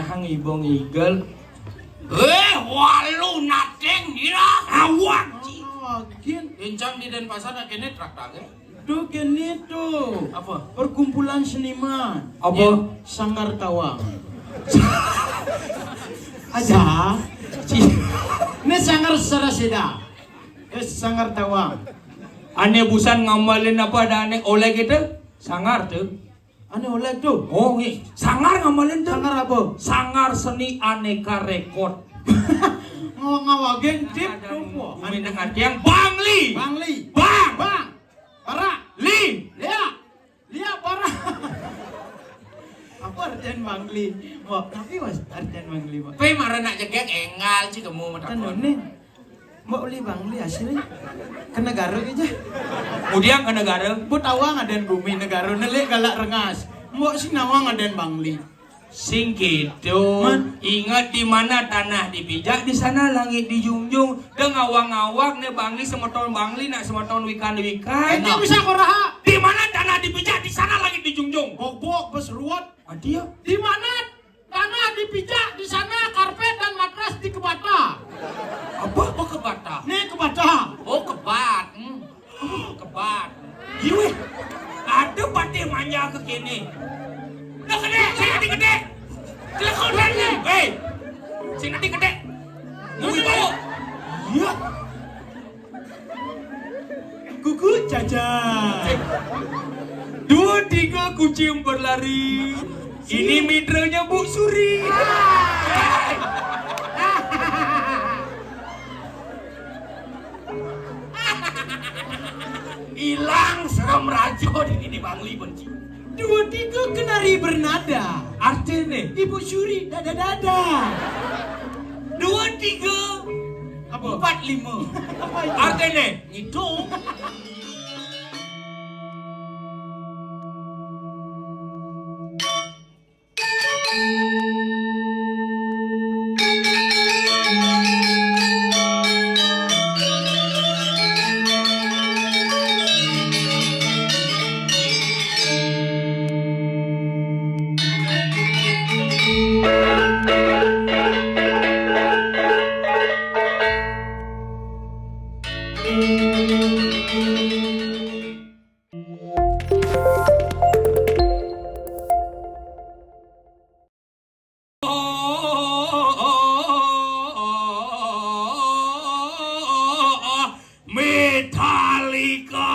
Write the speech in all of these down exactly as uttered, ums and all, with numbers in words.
Kang Ibong Igel. Eh, walu nating nira. Awak. Awak. Encang di Denpasar nak kene traktor, eh? Tuh kene tuh. Apa? Perkumpulan seniman. Apa? Sanggar Tawang. Aja. Ci-, ini sanggar saraseda. Eh, sanggar Tawang. Ane busan ngambalin apa ada ane oleh gitu? Sanggar tuh. Ane oleh tuh. Oh, nggih. Sanggar ngambalin tuh. Sanggar apa? Sanggar seni aneka rekod. Ngawagin cip tuh. Bumi dengan tiang Bangli. Bangli. Bang. Bang. Para. Li. Lia. Lia para. Apa artian Bangli? Mbok, tapi mas artian Bangli, Mbok. Pe mara nak jegek enggal ci kemu mata. Tenone. Mbok uli Bangli asli. Ke negara aja. Kemudian ke negara. Mbok tawa ngaden bumi negara nelik galak rengas. Mbok sing nawa ngaden Bangli. Sing gitu. Ingat, di mana tanah dipijak, di sana langit dijunjung. Deng awang-awang ne Bangli, semeton Bangli, nak semeton wikan-wikan. Ente bisa koraha? Di mana tanah dipijak, di sana langit dijunjung. Bok-bok, bes ruwet. Adio. Di mana tanah dipijak, di sana karpet dan matras dikebata. Apa? Apa kebata? Nih kebata. Oh, kebat. Hmm. Kebat. Iwe. Ada patih manja ke kene. Dah gede, saya nanti gede. Telepon kan ni. Hei. Saya nanti gede. Mau bawa. Iya. Kuku caca. Dua tiga kucing berlari. Ini mitranya Bu Suri. Hilang seram rajo di, di Bangli benci. Dua tiga kenari bernada. Artinya? Ibu Suri dada-dada. Dua tiga. Apa? Empat lima. Apa itu? Artinya? Ngitung. Metallica.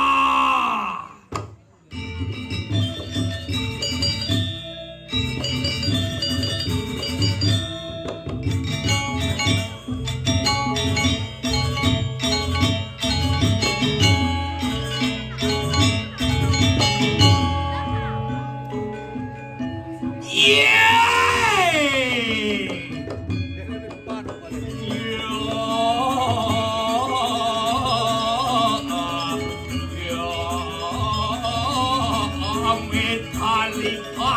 Yeay! Metallica.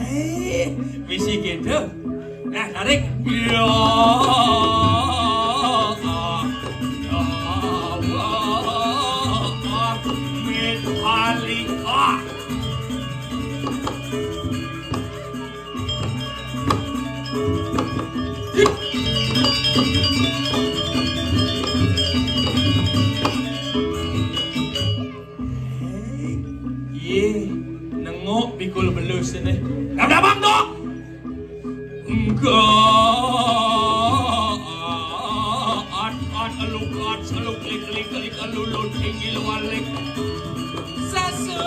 Hei, misi gitu. Nah, tarik. Ya, ya, ya, Metallica. Iye, nengok pikul belus ini. Dabang dong. Enggak. At, at, elukat, seluk, lik, lik, lik, elulun, tinggi, lualik. Sasual,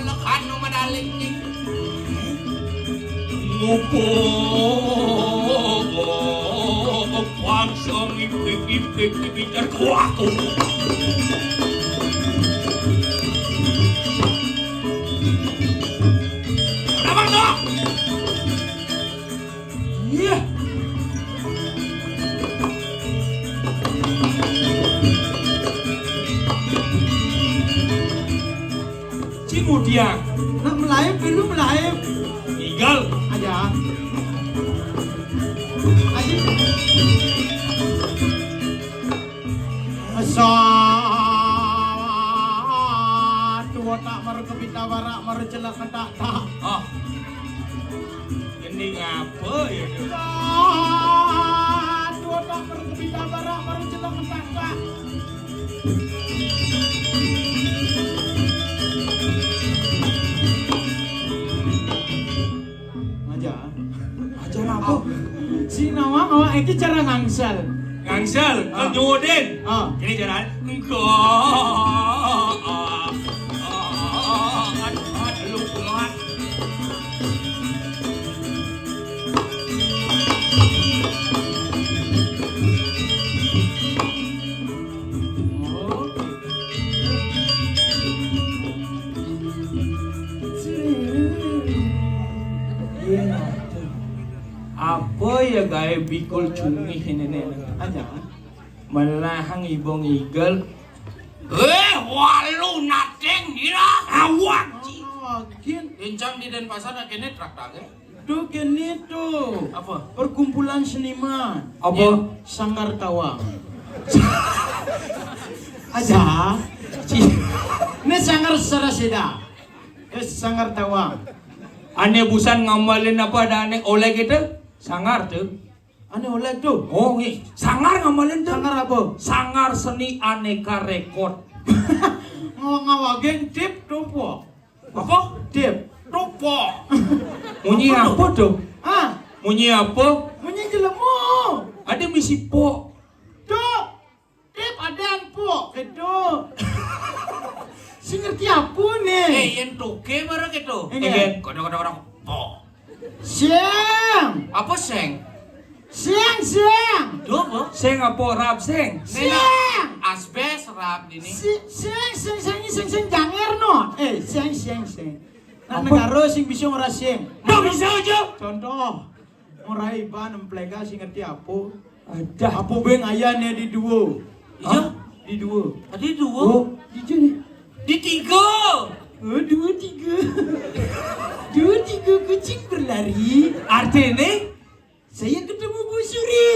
anu madaling ning. Ngupuk, pangsa ngipik-ngipik, ngipik, kuaku. Kenapa, Dok? Iya. Cimudiang. Nak melayu, pilu melayu. Igal. Aja. Ketak-tak. Oh. Ini ngapa ya, Dul? Aduh, tak berkepita barak, baru jelek ketak-tak. Aja. Aja apa? Si nawang awak iki cara ngangsel. Ngangsel, ah. Nyuwunin. Ah. Ini cara engko. Ah, ah, ah, ah, lu kuat. Apa ya gawe bikul cungih ini nih? Aja. Melahang ibong igel. Eh, walu nating nira awak. Lagi. Encang di Denpasar nak kene trak dagang. Tuh kene tuh. Apa? Perkumpulan seniman. Apa? Ya, Sanggar Tawang. Aja. Ci-, ini Sanggar Saraseda. Eh, Sanggar Tawang. Ane busan ngambalin apa ada ane oleh gitu? Sanggar tuh. Ane oleh tuh. Oh, nggih. Sanggar ngambalin tuh. Sanggar apa? Sanggar Seni Aneka Rekod. Ngaw-, ngawagin tip tuh, po. Apa? Tip. Tuh, po. Munyi apa tuh? Hah? Munyi apa? Munyi jelemu. Ada misi po. Tuh. Tip adan po gitu. Si ngerti apa nih? Eh, yen toge baru gitu. Iya. Iya. Kadang-kadang orang po. Sing. Apa sing? Sing, sing. Lho apa? Sing apa rap sing? Sing. Asbes rap ini. Si, sing, sing, sing, sing, sing, janger no. Eh, sing, sing, sing. Nah, apa? Negara sing bisa ora sing. Ndak bisa aja. Contoh. Ora iban emplega sing ngerti apa? Adah. Apa beng ayane di dua? Iya. Hah? Di dua. Tadi dua. Oh, di sini. Di tiga. Oh, dua tiga. Dua tiga kucing berlari. Artinya? Saya ketemu Bu Suri.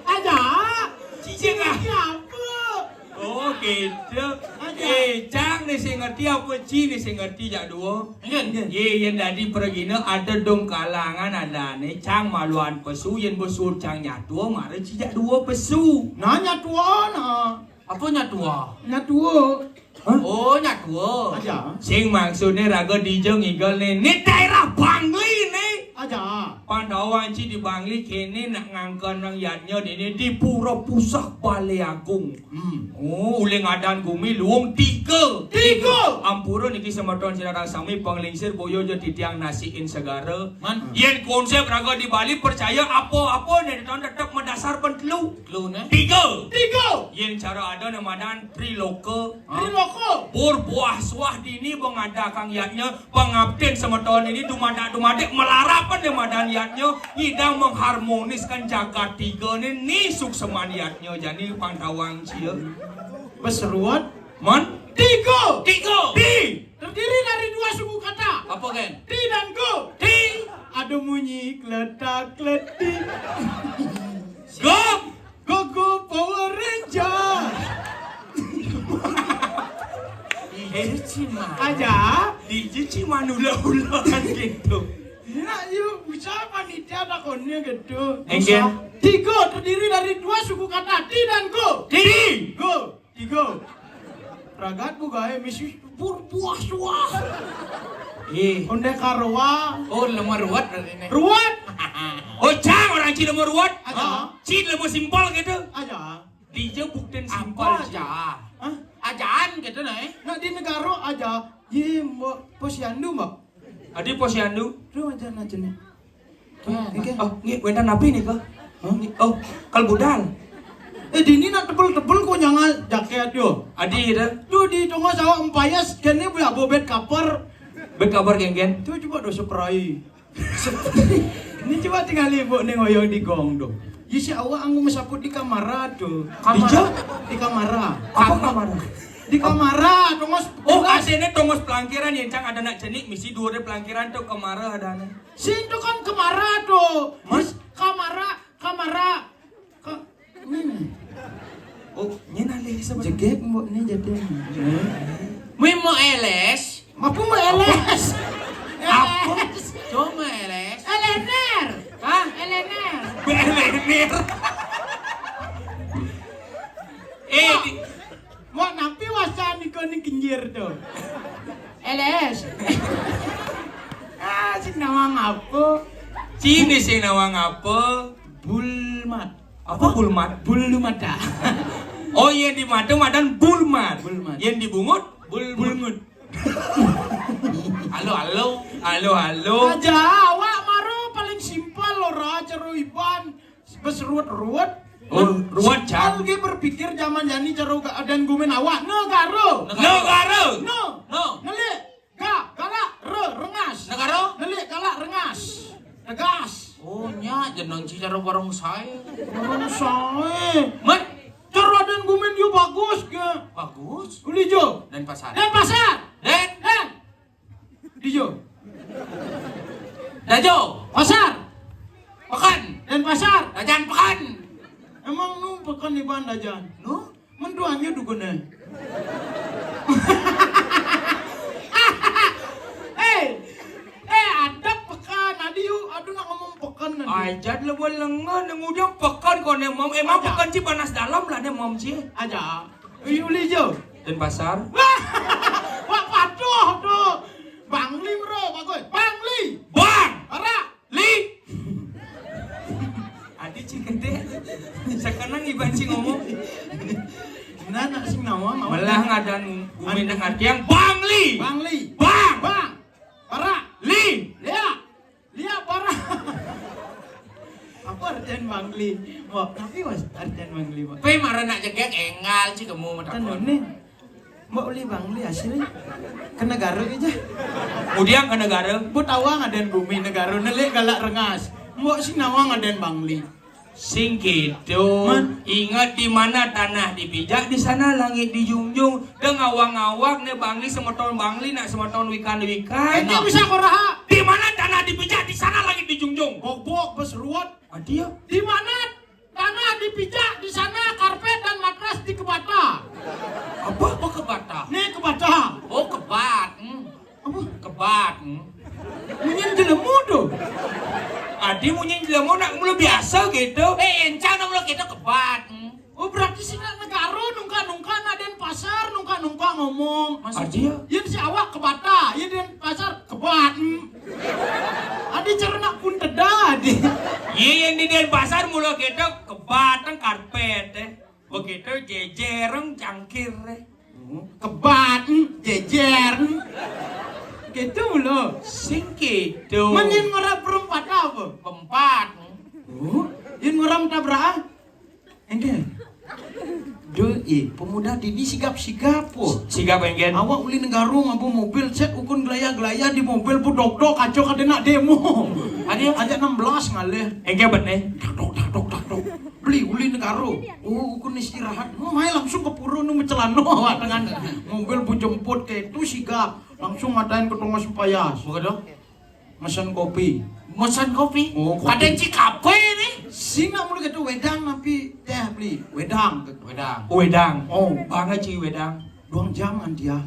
Ada. Cici ngerti apa? Oh, gitu. Ada. Eh, cang nih sing ngerti apa ci nih sing ngerti jak dua? Nggih, nggih. Ye, yen dadi pergina ada dong kalangan adane cang maluan pesu yen besur cang nyatua mara ci jak dua pesu. Nah, nyatua nah. Apa nyatua? Nyatua. Hah? Oh, nyatua. Aja. Sing maksudnya raga dija ngigel nih. Ni daerah Bangli nih. Aja. Pandawang ci di Bangli kene nak ngangkan nang yadnya dene di Pura Pusaka Bale Agung. Hmm. Oh, uling adan gumi luwung tiga. Tiga. Ampura niki semeton sinarang sami panglingsir boyo aja titiang nasiin segara. Man. Yen konsep raga di Bali percaya apa-apa nek tetep mendasar pen telu. Telu ne? Tiga. Tiga. Yen cara ada namadan triloka. Triloka. Pur buah suah dini bang ada kang yatnya pangabden semeton ini dumadak-dumadik melarapan namadan yatnya ngidang mengharmoniskan jagat tiga ni ni sukseman yatnya jani pangtawang cia. Peseruat. Man? Tiga. Tiga. Di. Terdiri dari dua suku kata. Apa kan? Ti dan go. Ti. Ada munyi kletak kletik. Go. Go go Power Ranger. Iya, cima. Aja. Di cima nula-ula kan gitu. Nak yuk bisa panitia takonnya gitu. Enggak. Tiga terdiri dari dua suku kata ti dan go. Ti. Go. Tiga. Ragat bu gae misi pur puas wah. Eh. Onde karoa. Oh, lemah ruwet berarti ini. Ruwet. Oh, cang orang Cina mau ruwet. Aja. Cina mau simpel gitu. Aja. Dia buktin simpel. Apa aja? Hah? Ajaan gitu nah, eh. Nak di negara aja. Ye, mbok posyandu, mbok. Adi posyandu. Lu aja aja nih. Oke. Oh, nggih, wénten napi nika? Hah? Nggih. Oh, kal budal. Eh, dini nak tebel-tebel kok nyanga jaket yo. Adi dah. Tuh di tengah sawah empayas kene bu abo bet kaper. Bet kaper geng-geng. Tuh coba do spray. Ini coba tinggal ibu nih ngoyong di gong do. Isi awak anggo mesaput di kamara tuh. Kamara? Di kamara. Apa kamara? Di kamara, tongos. Oh, asene tongos pelangkiran yang cang ada nak cenik misi dua pelangkiran tuh kamara ada nih. Sing itu kan kemara tuh. Mas? Kamara, kamara. Ke, ini. Oh, nyén alih sebenarnya. Jegég mbok né jadi. Mui mau eles? Apa mau eles? Apa? Eles. Cuma eles. Elener. Hah? Elener. Elener. Eh, di- Mau napi wasan iko ni kenjir tuh? Eles. Ah, sing nawang apa? Sini sing nawang apa? Bulmat. Apa bulmat? Bulu mata. Oh, yang di mata madan bulmat. Bulmat. Yang di bungut? Bulmut. Halo, halo. Halo, halo. Aja awak maro paling simpel ora caro Iban. Bes ruwet-ruwet. Oh, ruwet, Cang. Simpel ge berpikir zaman jani caro ga-, dan gumen awak. Negara. Negara. Negara. No. No. Nelik. Ga, galak, re, rengas. Negara? Nelik, galak, rengas. Tegas. Oh, nya jeneng ci cara warung sae. Warung sae. Mat, cara dan gumen yo bagus ge. Bagus. Uli jo. Denpasar. Denpasar. Den. Den. Di jo. Dajo. Pasar. Pekan. Denpasar. Dajan pekan. Emang nu pekan Iban dajan? Nu? Menduanya dugune. Eh, eh, ada pekan, adi yu, aduh nak ngomong pekan nanti. Ajat lebo lengan, yang udah pekan kau ne mom, emang pekan ci panas dalam lah ne mom ci. Aja. Uli jo. Denpasar. Wah, wah, patuh tuh. Bangli bro, bagus. Bangli. Bang. Ara. Li. Adi cing gede. Sekarang Iban cing ngomong. Nah, nak sing nama mau. Melah ngadan gumin dengar tiang Bangli. Bangli. Bang. Bang. Para. Li. Lia. Lia para. Apa artian Bangli? Mbok, tapi mas artian Bangli, Mbok. Pe marana jegek engal ci kemu mata. Tenone. Mbok uli Bangli asli. Ke negara aja. Kemudian ke negara. Bu tawa ngadan bumi negara nelik galak rengas. Mbok sing nawang ngadan Bangli. Sing gitu. Man. Ingat di mana tanah dipijak, di sana langit dijunjung. Deng awang-awak ne Bangli semeton Bangli nak semeton wikan-wikan. Ente bisa koraha. Di mana tanah dipijak, di sana langit dijunjung. Bok-bok bes ruwet. Adio. Di mana tanah dipijak, di sana karpet dan matras dikebata. Apa? Apa kebata? Nih kebata. Oh, kebat. Hmm. Apa? Kebat. Hmm. Munyin jelemu tuh. Adi munyin jelemu nak mulu biasa gitu. Eh, encang nak mulu gitu kebat. Hmm. Oh, berarti sih nak negara nungka-nungka nak Denpasar, nungka-nungka ngomong. Maksudnya? Adi ya? Yen si awak kebata, yen Denpasar kebat. Hmm. Adi cara nak pun teda, adi. Iya, yang di Denpasar mula kita kebatan karpet, eh. Begitu jejereng cangkir, eh. Hmm, kebat, hmm, jejer. Hmm. Gitu mula. Sing gitu. Menyin ngora perempat apa? Pempat. Hmm. Oh, yen ngora tabrak. Engke. Duh, ih, pemuda dini sigap-sigap, po. Sigap, engke. Awak uli negara ngabo mobil, set ukun gelaya-gelaya di mobil, bu dok-dok, kaco kada nak demo. Ada aja enam belas ngalih. Engke bet ne. Dak dok, dak dok, dak dok. Beli uli negara. Oh, ukun istirahat. Oh, mai langsung ke pura nu mecelano awak dengan mobil bu jemput ke itu sigap. Langsung matain ke tongos payas. Bukan dong? Mesen kopi. Mesen kopi? Oh, kopi. Ada ci kape nih. Sing nak mulu gitu wedang napi teh beli. Wedang. Wedang. Wedang. Oh. Banget ci wedang. Duang jam kan dia.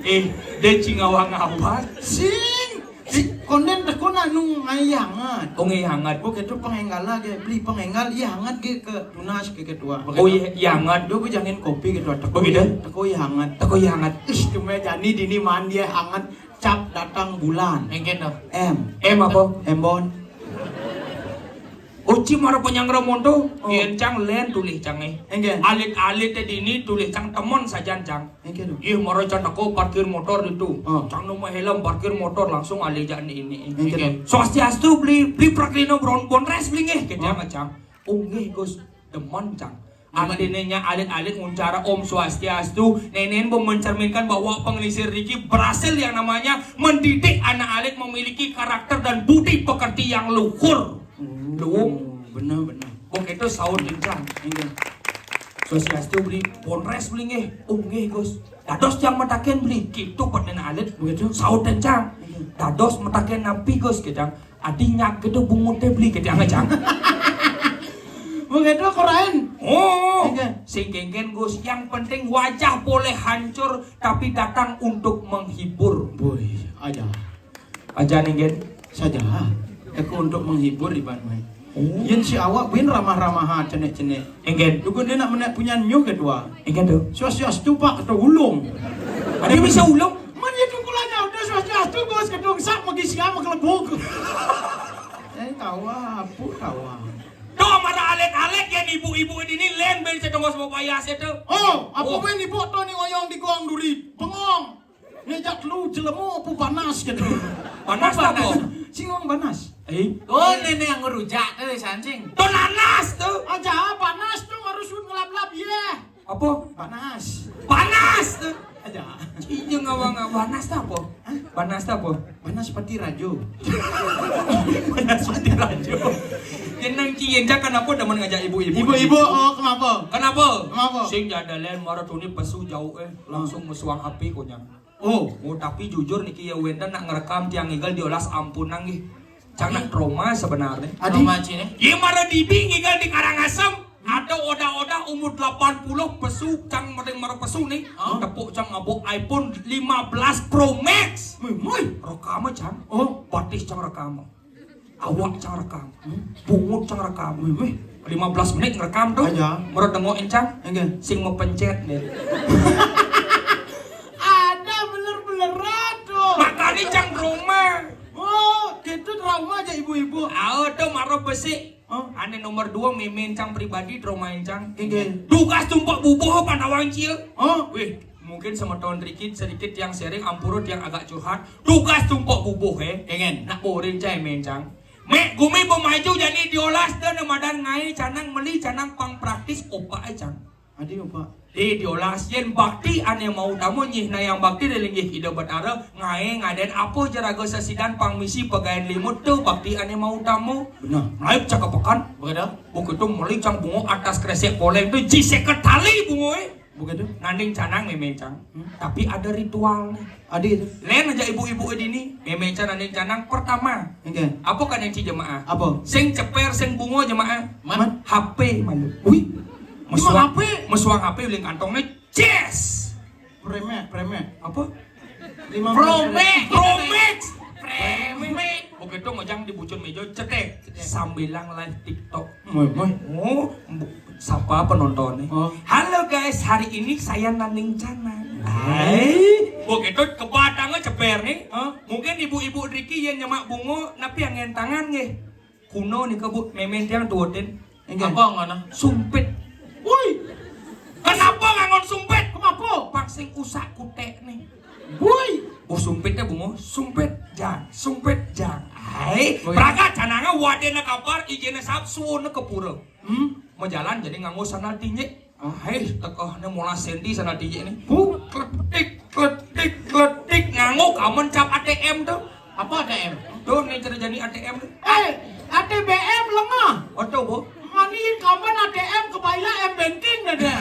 Eh, dia ci ngawang-ngawang. Sing. Si konden teko nak nung ngai hangat. Oh, ngai hangat. Oke, itu pengenggala ge, beli pengenggal, iya hangat ge ke tunas ke ketua. Oh, iya, iya hangat. Dia gue jangan kopi gitu. Teko, oh, gitu? Teko iya hangat. Teko iya hangat. Ih, cuma jani dini mandi ya hangat. Cap datang bulan. Engke no. M. M apa? Embon. Uci mara penyanggra monto, oh. Yen cang len tulih cang eh. Engke. Alit-alit dini tulih cang temon sajan cang. Engke no. Ih, mara cang teko parkir motor itu. Oh. Cang nemu helm parkir motor langsung alih jak ni ini. Engke no. Swastiastu beli, beli praklino bron bonres beli ngeh, gitu ya, cang. Oh, nggih, Gus. Demen, cang. Artinya alit-alit nguncara Om Swastiastu, nenen mencerminkan bahwa pengelisir Riki berhasil yang namanya mendidik anak alit memiliki karakter dan budi pekerti yang luhur. Hmm, luhur. Benar, benar. Kok itu sahur kencang. Iya. Swastiastu beli bonres beli nggih. Oh, nggih, Gus. Dados yang metaken beli gitu pet nenek alit begitu sahur kencang. Iya. Dados metaken napi, Gus, gitu. Adi nyak gitu bungut teh beli gitu, cang. Begitu keren. Oh, Oke. Sing kéngkén, Gus. Yang penting wajah boleh hancur, tapi datang untuk menghibur. Boy, aja. Aja nih, Gen. Saja. Aku untuk menghibur iban mai. Yen si awak bin ramah-ramah cenek-cenek. Enggen. Dukun dia nak menek punya nyuh kedua. Enggen tuh. Swastiastu Pak, kata ulung. Ada bisa ulung? Man ya tungkulanya udah swastiastu, Gus, kedung sak magi siam kelebuk. Eh, tawa, apu tawa. Tuh, marah alet-alet ya ibu-ibu ini, len ben setengah sama payah saya tuh. Oh, apa Oh. Win ibu tuh nih oyong di gong duri? Bengong. Ngejak lu jelemu apa panas gitu. Panas apa? Singong panas. Eh, Oh, nenek yang ngerujak tuh sancing. Tuh nanas tuh. Aja panas tuh harus ngelap-lap ya. Apa? Panas. Panas tuh. Aja. Iya, ngawang panas tuh apa? Panas tuh apa? Panas pati rajo. Panas pati rajo. Jeneng kiyen cak kenapa demen ngajak ibu-ibu? Ibu-ibu, oh, kenapa? Kenapa? Kenapa? Sing jadalen marah tuh ini pesu jauh eh, langsung mesuang H P konyang. Oh, Oh, tapi jujur niki ya, wénten nak ngerekam tiang ngigel diolas ampunan nggih. Cang nak trauma sebenarnya. Adi? Rumah cine. Ye marah dibi ngigel di Karangasem. Ada oda-oda umur delapan puluh pesu, cang mending marah pesu nih. Hah? Tepuk cang ngabuk iPhone lima belas Pro Max. Mui, mui. Rekam cang. Oh, Batis cang rekam. Awak cang rekam. Bungut cang rekam. Wih, wih. Lima belas menit ngerekam tuh. Aja. Marah dengokin cang. Enggak. Sing mau pencet deh. Ada beler-beleran tuh. Makanya cang trauma. Oh, gitu trauma aja ibu-ibu. Ayo tuh marah besi. Oh, Ane nomor dua, memen cang pribadi, traumain cang. Inggih. Tugas tumpuk bubuh panawang cia. Oh, Wih, mungkin semeton dikit sedikit yang sharing, ampura yang agak curhat. Tugas tumpuk bubuh eh. Engen. Nak boring cai memen cang. Mek gumi pemaju jadi diolas dan madan ngai canang meli canang pang praktis opa ai cang. Adi opa. Di diolas yen bakti ane mau tamu nyih na yang bakti dari linggih Ida Betara ngae ngaden apa jaraga sesidan pang misi pegaen limut tu bakti ane mau tamu. Benar. Melayu cakapekan. Begitu. Begitu meli cang bungo atas kresek koleng tu ji seket tali bungo eh. Begitu. Nanding canang memen cang. Tapi ada ritual nih. Adi itu. Len aja ibu-ibu dini memen cang nanding canang pertama. Enggak. Apa kan yang ci jemaah? Apa? Sing ceper sing bungo jemaah. Man. H P malu. Wih. Mesuang Lima H P? Mesuang H P uling kantongnya. Ces. Premek, premek. Apa? Lima Promek. Promex. Premek. Begitu ngojang di bucun meja cetek sambilang live TikTok. Mui, mui. Oh, bu- sapa penontonnya? Oh. Halo guys, hari ini saya nanding canang. Hai. Begitu kebatangnya ceper nih. Hah? Mungkin ibu-ibu Riki yang nyemak bungo, napi yang ngentangan nggih. Kuno nih ke bu, memen tiang tuotin. Enggak. Apa ngono? Sumpit. Woi, Kenapa ngangon sumpit? Kenapa? Pang sing usak kutek nih. Woi. Oh sumpitnya bungo, sumpit jang, sumpit jang. Hai, Oh, iya. Praga cananga wadena kapar, ijena sap suwona ke pura. Hmm. Mau jalan jadi nganggo sandal tinjek. Oh. Hai, tekahnya molas senti sandal tinjek nih. Bu. Kletik, kletik, kletik, nganggo kamen cap A T M tuh. Apa A T M? Tuh nih kerjani A T M tuh. Eh, A T B M lengah. Oto bu. Maniin kamen A T M kebaya M banking dada.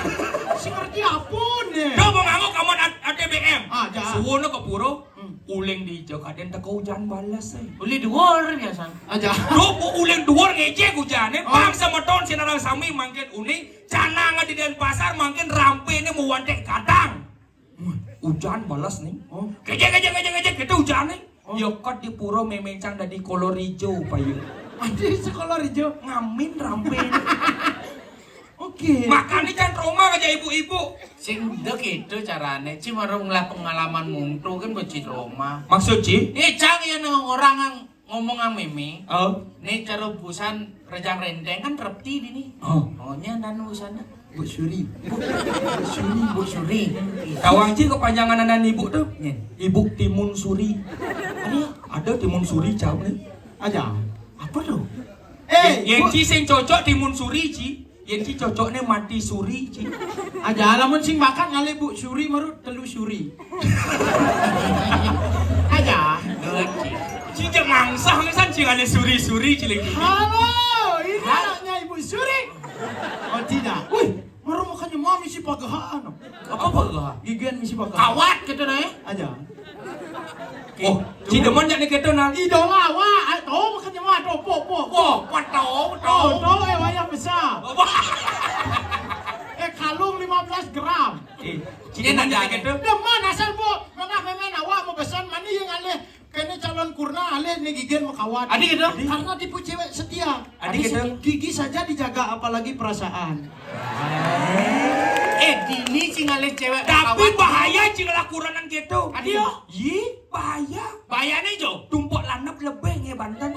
Si ngerti apa nih? Tuh mau nganggo kamen A- A T B M. Ah, jangan. Suwona ke pura. Hmm. Uling di Jakarta teko hujan balas eh. Uli dhuwur biasa. Aja. Duh, bu uling dhuwur ngejek hujane, Oh. pang semeton sinarang sami mangkin uni, canang di Denpasar mangkin rampe ini mau wantek kadang. Hujan balas nih. Oh. Kejek kejek kejek kejek gitu hujane. Oh. Ya kok di pura memencang dadi kolor ijo payu. Adi sekolah hijau. Ngamin rampe ini. Oke. Makanya kan trauma aja ibu-ibu. Sing dek itu carane, ci marung lah pengalaman muntu kan beci trauma. Maksud Ci? Eh, cang ya nang orang ang ngomong ang meme. Oh. Nih cara busan rejang renteng kan repti di nih. Oh. Maunya dan busannya. Bu Suri. Bu Suri, Bu Suri. Tawang Ci kepanjangan anak ibu tuh. Nih. Ibu Timun Suri. Aduh, Ada Timun Suri jawab nih. Aja. Apa tuh? Eh, Eh, yang Bu- Ci sing cocok Timun Suri Ci. Yang Ci cocoknya mati suri Ci. Aja lamun sing bakat ngalih Bu Suri marut telu Suri. Aja. Ci jek mangsah kan Ci ada suri-suri Ci lagi. Halo, ini anaknya Ibu Suri. Oh tidak. Wih, marung makanya mami si pagahan. apa apa gua? Gigian misi pagahan. Kawat gitu nih. Aja. Oh, Ci demen jak nih kita nal. Idola awak, ah, tahu makanya mah ada Pok, pok, pok. Wah, pok tahu, tahu. Oh, tahu, eh, wayah besar. Apa? Eh, kalung lima belas gram. Eh, cina nanya gitu. Demen asal, pok. Mana memang awak mau pesan, mana yang alih? Kene calon kurna alih ni gigin mekawat. Adi gitu? Karena tipu cewek setia. Adi gitu? Gigi saja dijaga, apalagi perasaan. Eh, dini cing alih cewek. Tapi mekawat. Bahaya cing lah kuranan gitu. Adi yo? Yi, bahaya. Bahayanya jo? Tumpuk lanap lebih nge Banten.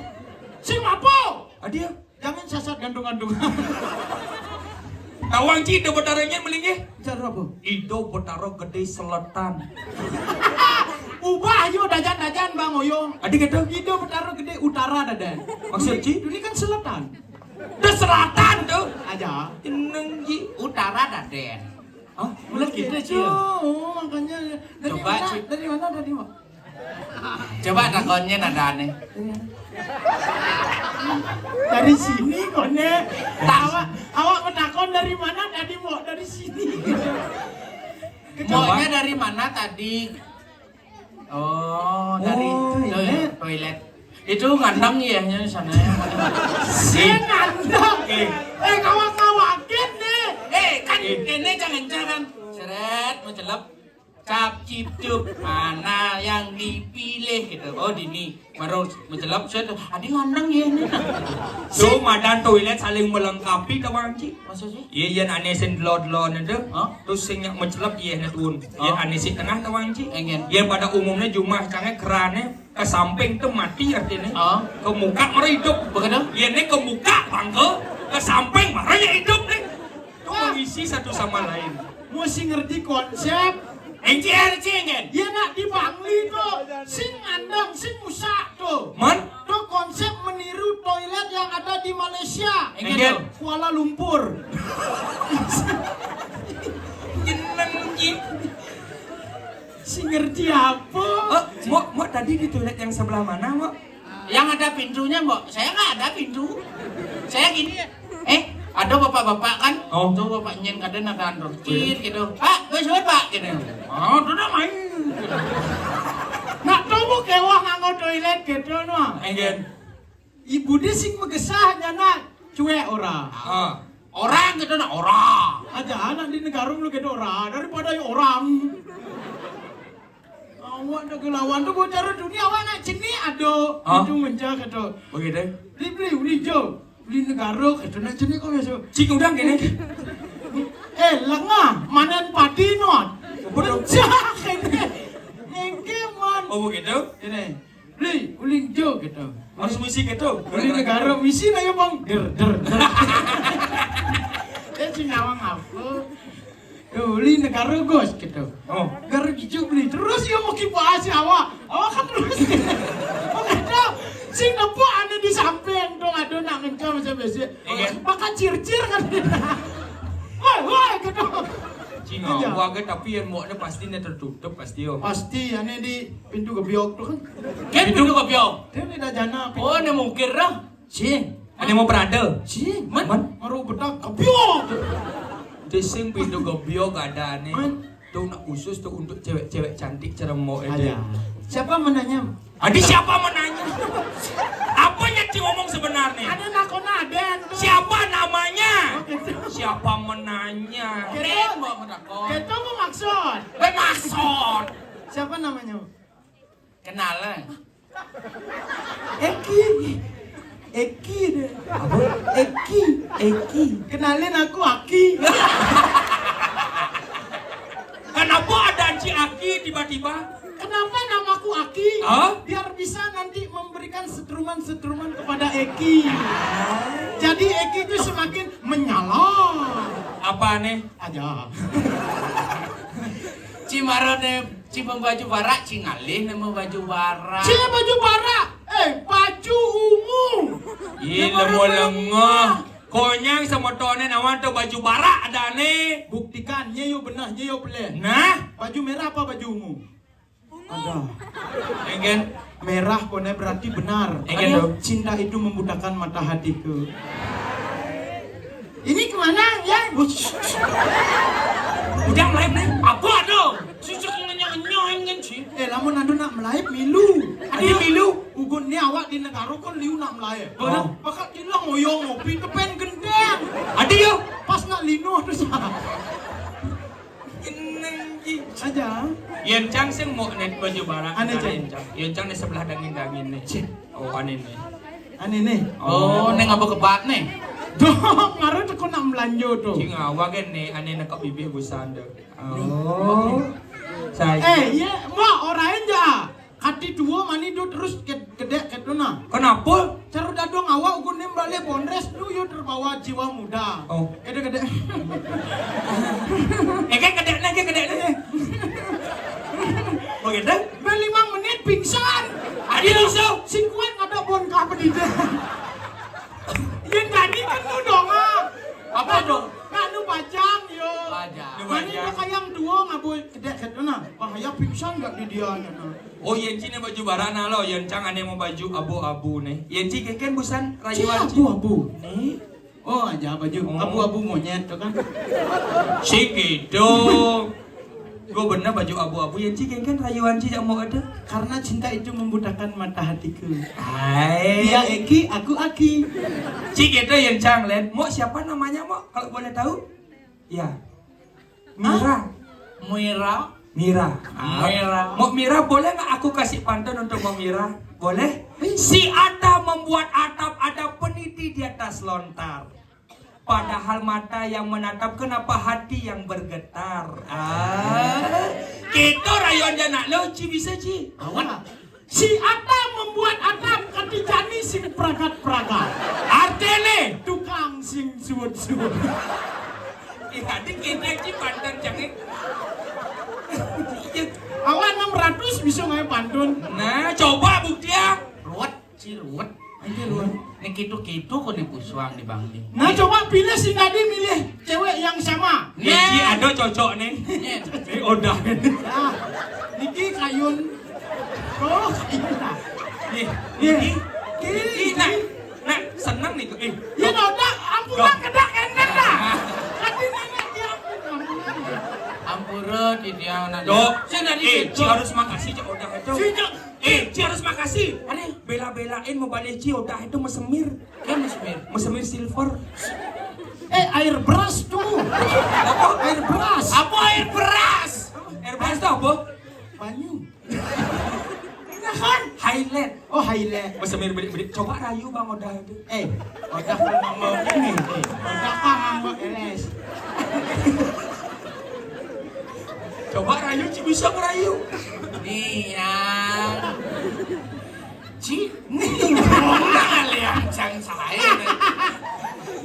Sing apa? Adi yo? Jangan sasat gantung-gantung. Tawang ci, Ido Betara nyen melinggih. Cara apa? Ido Betara gede seletan. Ubah yo dajan-dajan Bang Oyo. Adi kata? Ido Betara gede utara dadan. Maksud ci? Ini kan seletan. Dah selatan tuh. Aja. Jeneng ji utara dadan. Hah? Mulai kita ci. Oh, makanya dari coba, mana? Ci. Dari mana tadi, Mak? Coba takonnya nadane. Dari sini kone. Tawa, awak bertakon dari mana tadi, Mok? Dari sini. Moknya dari mana tadi? Oh, dari toilet. Itu ngandang ya, ya sana ya. Si ngandang. Eh, kawak-kawakin nih. Eh, kan ini jangan-jangan. Seret, mencelep. Cap cip cup, mana yang dipilih gitu. Oh, dini. Baru mencelep, saya tuh, "Adi ngandang ya ini." So, madan toilet saling melengkapi, tawang ci. Maksud sih? Iya, yen ane sing delo-delo nende. Hah? Terus sing yang mencelep iya ne tuun. Yen ane sing tengah, tawang ci. Engen. Yen pada umumnya jumah cange kerane ke samping tuh mati artinya. Ke muka mara hidup. Begitu? Yen ne ke muka bangke, ke samping mara ya hidup nih. Tuh mengisi satu sama lain. Mesti ngerti konsep. Enci, enci, enci. Iya nak di Bangli tuh. Sing ngandang, sing usak tuh. Man? Tuh konsep meniru toilet yang ada di Malaysia. Enggak. Kuala Lumpur. Jeneng, Ji. Si ngerti apa? Oh, Mbok, Mbok tadi di toilet yang sebelah mana, Mbok? Yang ada pintunya, Mbok. Saya nggak ada pintu. Saya gini, eh, ada bapak-bapak kan? Oh. Tuh bapak nyen kadang ada andor cil gitu. "Pak, wes, wes, Pak," gitu. Oh, udah main. Nak tunggu kewah nganggo toilet gitu, no. Enggak. Ibu dia sing megesah, nyana cuek ora. Ah. Orang gitu, nah, ora. Aja anak di negara lu gitu ora, daripada ya orang. Awak ada gelawan tuh bocor dunia, awak nak jenik ada. Hah? Itu mencah gitu. Begitu? Beli, beli, beli jo. Beli negara gitu, nak jenik kok biasa. Cik udang gini. Eh, lengah, manen padi not. Betul. Mencah ini. Ngengke man. Oh, begitu? Ini. Beli, uling jo gitu. Harus misi gitu. Beli negara misi na ya, Bang. Der, der, der. Dia sing ngawang apa? Tuh, beli negara gos gitu. Oh. Negara hijau beli. Terus ya mau kipas ya awak. Awak kan terus. Oke, tuh. Sing nepuk ane di samping tuh, aduh, nak ngencang macam biasa. Iya. Makan cir-cir kan. Woi, woi gitu. Cing, iya. Awak ke, tapi yang mau ada pasti ne tertutup pasti, oh. Pasti, ane di pintu gebyok tuh kan. Kan pintu gebyok. Dia tidak jana. Oh, ne mungkir dah. Cing. Ada mau berada. Cing. Man? Man? Baru bedak gebyok. Desing pintu gebyok ada nih. Man? Tuh nak khusus tuh untuk cewek-cewek cantik ceremok itu. Ada. Siapa menanya? Adi siapa menanya? Apa yang Ci ngomong sebenarnya? Ada nakona ada tuh. Siapa namanya? Oh, gitu. Siapa menanya? Keren, mau menakon. Kita mau maksud. Bermaksud. Siapa namanya? Kenalan. Eki. Eki deh. Apa? Eki. Eki. Kenalin aku Aki. Kenapa ada Ci Aki tiba-tiba? Kenapa namaku Aki? Hah? Biar bisa nanti memberikan setruman-setruman kepada Eki. Jadi Eki itu semakin menyala. Apa nih? Aja. Ci marane, ci membaju barak, ci ngalih nama baju barak. Ci baju barak, eh, baju ungu. Ih, lemo lengah. Konyang sama tone nawan tu baju barak ada ne. Buktikan, nyeyo benah, nyeyo peleh. Nah? Baju merah apa baju ungu? Ada. Engen. Merah kone berarti benar. Engen. Cinta itu membutakan mata hatiku. Ini kemana ya? Udah mulai, mulai. Apa ada? Sujuk ngenyang-ngenyang kan sih. Eh, lamun anu nak melaib milu. Ada milu. Gun ni awak di negara kan liu nak melai. Oh. Pakat gila ngoyong ngopi depan genteng. Adi yo. Pas nak lino tu sah. Geneng ji. Aja. Yen cang sing mok net baju barak. Ane, cang. Yen cang. Yen cang ni sebelah dangin-dangin ni. Cih. Oh, ane ni. Ane ni. Oh, neng apa kebat ni? Dong, ngaruh tu kau nak belanja tu. Cing awak kan ni, ane nekap bibir busan tu. Oh. Saya. Eh, iya, mak orang aja. Kati dua mani dot terus ke-, kedek ketu nah. Kenapa? Cara dadong awak ugun ni balik bondres tu yo terbawa jiwa muda. Oh. Kedek-kedek. Eh, kan kedek ni, kan kedek ni. Begitu? Beli lima menit pingsan. Adi langsung. Sing kuat ada bon kah pedide. Yang tadi kan tu dong ah. Apa dong? Nak nu bajang yo. Bajang. Mani dah kayang dua ngabui kedek ketu nah. Bahaya pingsan gak di dia nah. Oh, yen cine baju barana lo, yen cang ane mau baju abu-abu nih. Yen ci keken busan rayuan ci. Abu-abu. Nih. Oh, aja baju abu-abu monyet tu kan. Sing gitu. Gue bener baju abu-abu, yen ci keken rayuan ci jak mau ada. Karena cinta itu membutakan mata hatiku. Hai. Dia Eki, aku Aki. Ci gitu yen cang len. Mau siapa namanya mau kalau boleh tahu? Ya. Mira. Mira. Mira. Mira. Mau Mira, boleh nggak aku kasih pantun untuk mau Mira? Boleh? Si Ata membuat atap, ada peniti di atas lontar. Padahal mata yang menatap, kenapa hati yang bergetar? Ah, kita rayuan anak lo, ci bisa ci. Awak. Si Ata membuat atap, kati jani sing pragat-pragat. Artene? Tukang sing suut-suut. Iya, di kita ci pantun cengeng. Iya. Awak enam ratus bisa ngai pantun. Nah, coba bukti ya. Ruwet, ci ruwet. Ini ruwet. Ini kitu-kitu kok nih pusuang di Bangli. Nah, coba pilih si tadi milih cewek yang sama. Nih, ci ada cocok nih. Nih. Eh, udah. Nah, niki kayun. Oh, iya. Nih, nih. Nih, nah, nah, seneng nih. Eh, ya udah, ampun lah, kedak enten dah. Hati nenek dia ampun, ampun. Ampura di dia anak. Dok, sing tadi eh, gitu. Ci harus makasih, cok udah itu. Sing, cok. Eh, ci harus makasih. Are, bela-belain mau balik ci udah itu mesemir. Ya mesemir. Mesemir silver. Eh, air beras tu. Apa? Air beras. Apa air beras? Air beras tu apa? Banyu. Nah kan? Highland. Oh, Highland. Mesemir bedik-bedik. Coba rayu bang udah itu. Eh, udah kalau mau ini. Eh, udah kan ngambek eles. Coba rayu, ci bisa ngerayu. Nih ya. Ci, nih. Nah, lihat sang saya.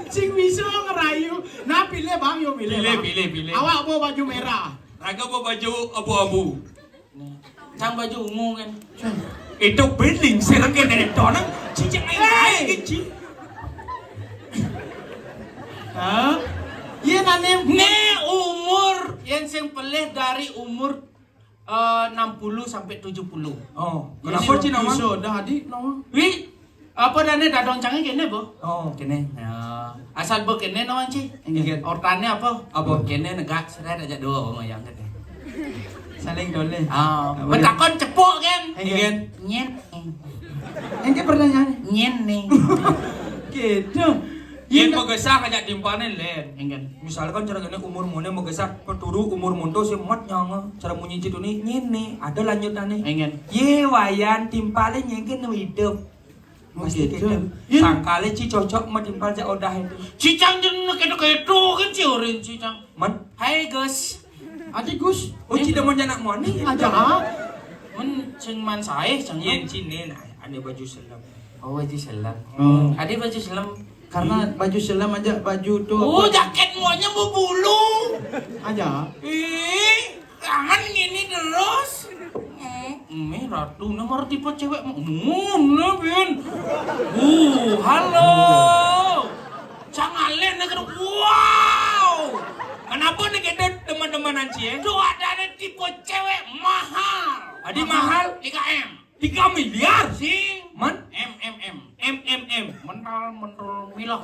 Cing bisa ngerayu. Nah, pilih bang, yo pilih. Pilih, bang. Pilih, pilih. Awak bawa baju merah. Raga bawa baju abu-abu. Cang baju ungu kan. Itu beling serengke dari tonang cicing aing aing ci. Hah? Iya nane. Ne umur yang sing pelih dari umur eh, enam puluh sampai tujuh puluh. Oh, kenapa ci nama? Bisa dah adi nama. Wi, apa dane dadong cange kene bo? Oh, kene. Ya. Asal bo kene nawan ci. Ingat. Ortane apa? Apa? Kene negak seret aja dua ngomong yang kene. Saling doleh. Ah, betakon cepuk kan? Ingat. Nyen. Ente pertanyaan? Nyen nih. Gitu. Yen megesah aja timpane len. Ingat. Misalkan cara kene umur mune megesah peturu umur muntu si mat nyanga cara munyi citu nih nyene ada lanjutannya. Ingat. Ye wayan timpale nyengke nu hidup. Pasti gitu. Sangkale ci cocok mah timpal ja odah itu. Cicang jen kedo-kedo kan ci orin cicang. Man? Hai Gus. Adi Gus. Oh, ci demen anak moni. Aja. Men cing man sae cang. Yen cine nah, ada baju selam. Oh, baju selam. Hmm. Ada baju selam. Karena baju selam aja baju tuh. Oh, apa? Jaket muanya mau bulu. Aja. Ih. Jangan gini terus. Hmm, Umi ratu nomor tipe cewek mana bin. Uh, halo. Jangan len negeri. Wow. Kenapa nih kita teman-teman anci ya? Tuh ada tipe cewek mahal. Adi mahal? Tiga M. Tiga miliar. Sing. Man? M M M. M M M. Mental mental milah.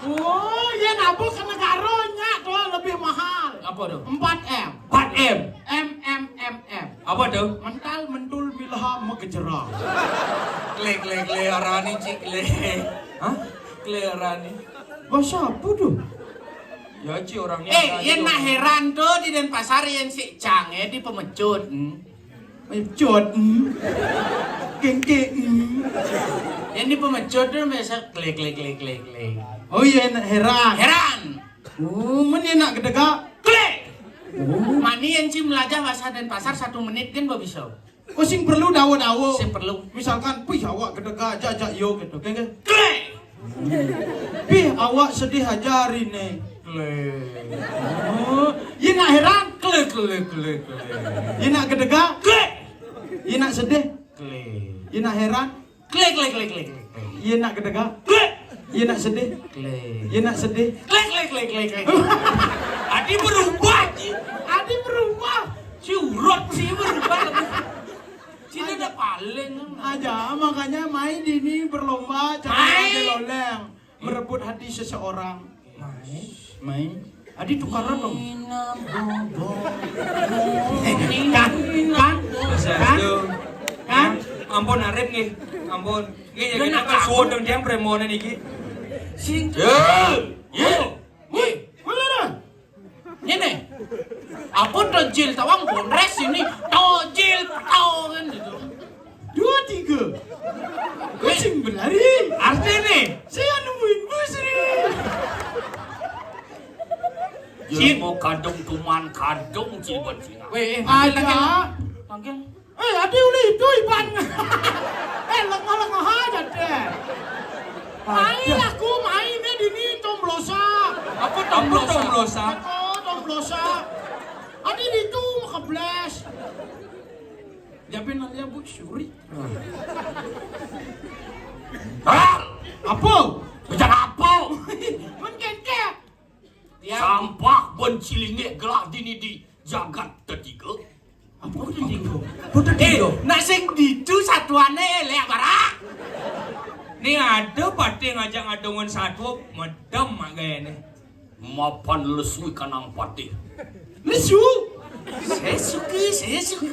Oh, ya nabung ke negaranya tuh lebih mahal. Apa tuh? Empat M. Empat M. M M M M. Apa tuh? Mental mentul milah. Lah, mak kejerang. Kle, kle, kle, arani, Ci, kle. Hah? Kle, arani. Bahasa apa tuh? Ya, Ci, orangnya. Eh, ada yang nak heran tuh di Denpasar yang si Cang ya, di pemecut. Hmm. Pemecut. Hmm. Kengke. Hmm. Yang di pemecut tuh biasa kle, kle, kle, kle, kle. Oh iya, nak heran. Heran. Oh, mana nak gedega? Kle. Oh. Mani yang Ci melajah bahasa Denpasar satu menit kan bisa. Oh, sing perlu dawa-dawa. Sing perlu. Misalkan, "Pih, awak gedega aja, aja yo," gitu, kan, kan? Kle. "Pih, awak sedih aja hari ini." Kle. Oh, ye nak heran? Kle, kle, kle, kle. Ye nak gedega? Kle. Ye nak sedih? Kle. Ye nak heran? Kle, kle, kle, kle, kle. Ye nak gedega? Kle. Ye nak sedih? Kle. Ye nak sedih? Kle, kle, kle, kle, kle. Adi berubah, Ci. Adi berubah. Si urut si berubah. Cina ada paling. Aja, makanya mai dini berlomba cara Mai. Ngambil oleng, merebut hati seseorang. Mai. Mai. Adi tukaran dong. Kan, kan, kan, kan. Ampun, Arif nggih. Ampun. Nggih, ya, kita kan suwun dong, dia premone niki. Sing. Ya. Ya. Woi, mana dah? Ini. Apa tojil tawang bonres ini? Tojil, tawang kan gitu. Dua, tiga. Kucing berlari. Artinya nih. Saya nemuin Busri. Sin. Ilmu kadung tuman kadung cibet singa. Weh, eh, panggil, aja. Panggil. Panggil. Eh, adi uli itu iban. Eh, lengah-lengah aja deh. Mai aku, mai me dini tomblosa. Apa tomblosa? Apa tomblosa? Apa tomblosa? Adi itu kebles. Japin aja Bu Suri. Hah? Apa? Bicara apa? Men kengke. Ya. Sampah ben cilingih gelah dini di jagat tetiga. Apa tetiga? Apa tetiga? Eh, nak sing ditu satuane elek barak. Ning ada pate ngajak ngadongan satwa, medem mak gayane. Mapan lesu kanang patih. Lesu? Saya suka, saya suka.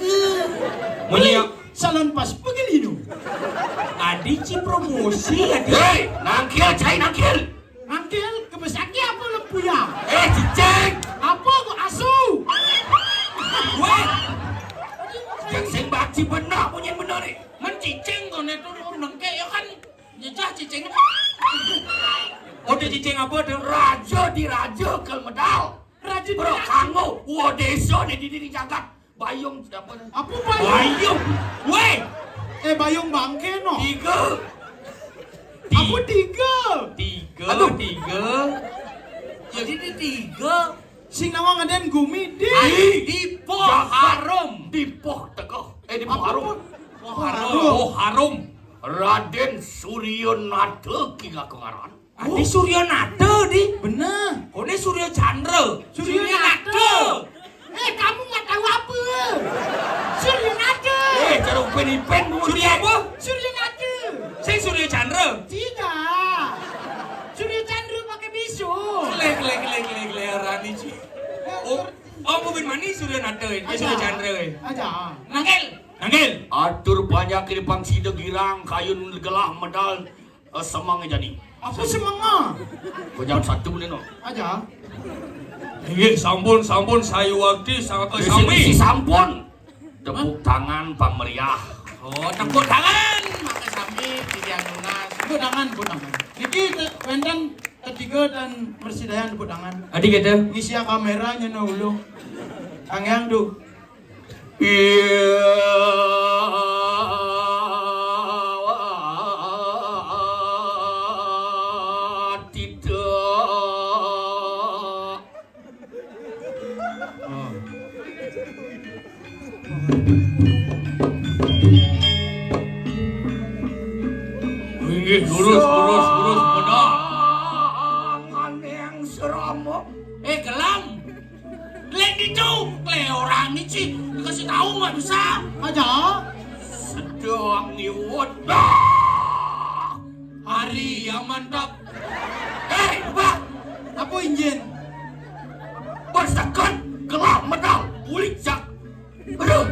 Munyi salon pas pegelinu. Adi ci promosi, adi. Hei, nangkil, cai nangkil. Nangkil, kebesaki apa lepuya? Eh, cicing. Apa kok asu? Weh. Cicing sing baci bener, munyi bener nih. Men cicing kone turun nengke ya kan. Nyejah cicing. Ada cicing apa tuh? Raja di raja kel medal. Raja di raja. Bro, kanggo. Wah, desa nih di diri jagat. Bayung siapa nih? Apa bayung? Bayung. Weh. Eh, bayung bangke no. Tiga. Apa tiga? Tiga, aduh. Tiga. Jadi ini tiga. Sing nawang aden gumi di. Di Poh Harum. Di Poh Teguh. Eh, di Poh Harum. Poh Harum. Poh Harum. Raden Suryo Nata ki ngaku ngaran. Adi Suryo Nata di. Bener. Kone Suryo Chandra. Suryo Nata. Eh, kamu nggak tahu apa? Suryo Nata. Eh, cara upen ipen. Suryo apa? Suryo Nata. Saya Suryo Chandra. Tidak. Suryo Chandra pakai bisu. Kele, kele, kele, kele, kele, Rani, Ci. Oh, oh, bukan manis Suryo Nata, eh. Aja. Suryo Chandra, eh. Aja. Nangkil. Nangkil. Atur banyak di pang sida girang, kayun gelah medal, eh, semang jani. Apa semang, ah? Kau jawab satu ni, no. Aja. Inggih, sampun, sampun, saya waktu sangat sami. Sampun. Tepuk tangan, Pak Meriah. Oh, tepuk tangan. Maka sami, tidak lunas. Tepuk tangan, tepuk tangan. Niki te-, wenten ketiga dan persidayan tepuk tangan. Adi kita. Ngisi kamera nyena ulung. Tangyang du. Iya, tidak. Oh. Inggih, lurus, lurus, lurus, benar. Angan yang serama. Eh, gelang. Lek itu, kle orang ni, Ci. Dikasih tahu nggak bisa. Aja. Sedang niwet. Hari yang mantap. Eh, Pak. Apa injin? Bersekat, gelap, menang, bulik, jak. Aduh.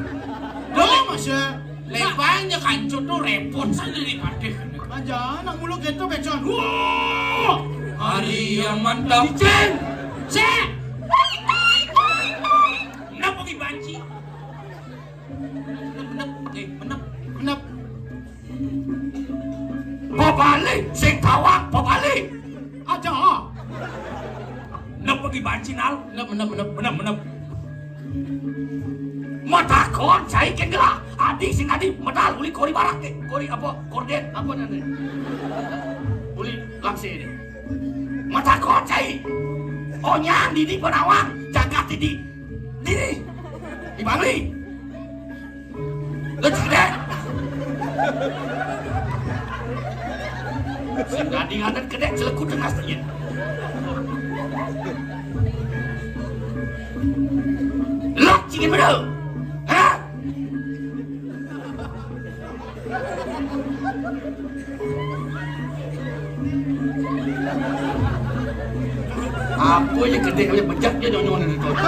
Dah, Mas, ya. Lebarnya kancut tuh repot saja di pakai. Aja, anak mulu gitu becoan. Wah! Hari yang mantap. Cicing. Cek. Kenapa ki banci? Menep, menep, eh, menep. Menep. Pabali, sing tawang, pabali. Aja. Menep ki banci, Nal. Menep, menep, menep. Menep, menep. Matakon cai kén gelah. Adi sing adi medal uli kori barak nih. Kori apa? Korden apa namanya? Uli langsir. Matakon cai. Onyang dini penawang jagat dini. Dini. Di Bangli. Lu cedek. Sing dadi ngadat kedek celekut tengah sejin. Lak cingin bener. Hah? Apa ya gede, apa ya bejat dia nyonyo ni tu. Woi,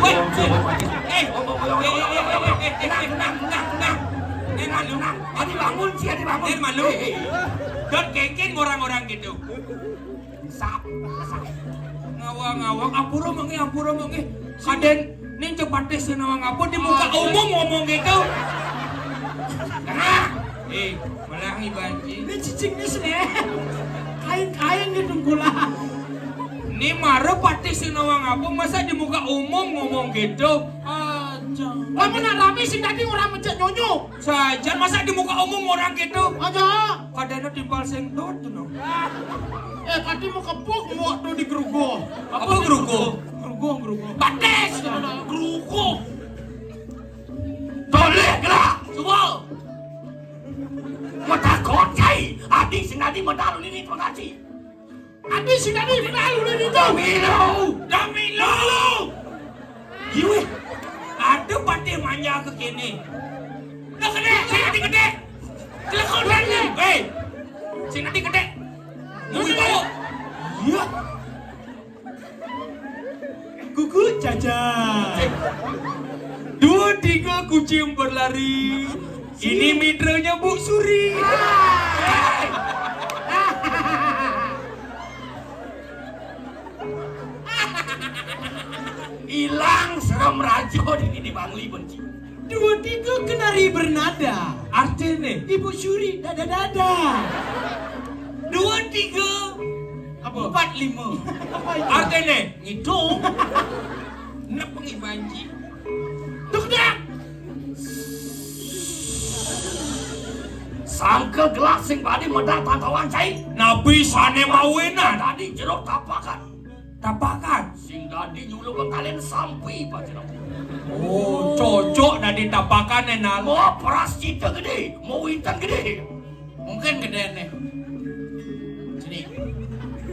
woi, eh, eh, eh, eh, eh, eh, tenang, tenang, tenang, tenang. Tenang, tenang. Adi bangun, si Adi bangun. Eh, malu. Eh, eh. Dot kengking orang-orang gitu. Sap, sap. Ngawang-ngawang, ampura mengke, ampura mengke. Kaden, ning cepate sing nawang apa di muka umum ngomong gitu. Nah, eh, malah ngibanci. Ini cicing ni sini. Kain-kain ni dungkula. Ni mara patih sing nawang apa, masa di muka umum ngomong gitu? Aja. Kamu nak rapi sing tadi orang mencet nyonyo. Sajan masa di muka umum orang gitu? Aja. Kadene timpal sing dot no. Eh, tadi mau kepuk, mau tu di gerugo. Apa gerugo? Gerugo, gerugo. Batis. Gerugo. Toleh gerak. Semua. Matakon cai. Adi sing adi medal ini tu ngaji. Adi sing adi medal ini tu. Damilu. Damilu. Iwe. Ada patih manja ke kene. Dah gede, sing adi gede. Celekon ni. Hei. Sing adi gede. Mau bawa. Iya. Kuku caca. Dua tiga kucing berlari. Ini mitranya Bu Suri. Hilang seram rajo di, di Bangli benci. Dua tiga kenari bernada. Artine? Ibu Suri dada-dada. Dua tiga. Apa? Empat lima. Artine? Ngitung. Nepengi banci. Duk dak. Sangka gelah sing badi medak tatawan cai. Nabi sane mawena. Tadi jeruk tapakan. Tapakan. Sing dadi nyuluh kalian sampi pajenengan. Oh, cocok dadi tapakan, Nal. Mau prascita gede, mau intan gede. Mungkin gede nih. Sini.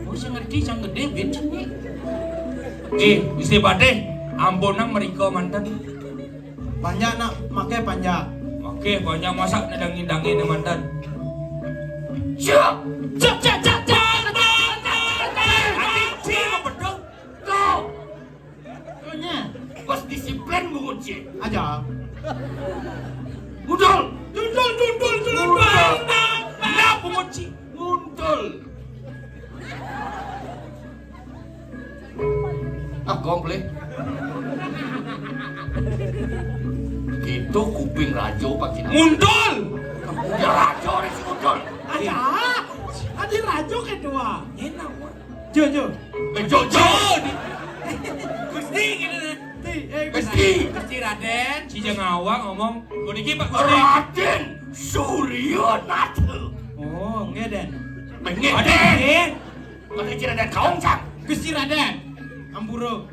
Oh, sing ngerti sang gede, ben sini. Eh, Gusti Patih, ampunang mereka manten. Panjak nak, make panjak. Make panjak, masak nedangi-dangi ne mantan. Cek, cek, cek, cek, cek. Ati, cek, beduk. Tuh. Punya. Bos disiplin bungut cek. Aja. Muntul. Muntul, muntul, muntul. Muntul. Bang, bang, bang. Lah bungut cek. Muntul. Ah, komplain. Gitu kuping rajo pakai nama. Muntul. Ya rajo ni si muntul. Ada. Ada rajo kedua. Enak, Wan. Jo, jo. Eh, jo, jo. Gusti gitu deh. Ti, eh, Gusti. Gusti Raden. Si Jangawang ngomong, "Puniki Pak Gusti." Raden Surya Nata. Oh, nggih, Den. Nggih, Den. Nggih. Mari Raden kaong cang. Gusti Raden. Ampura.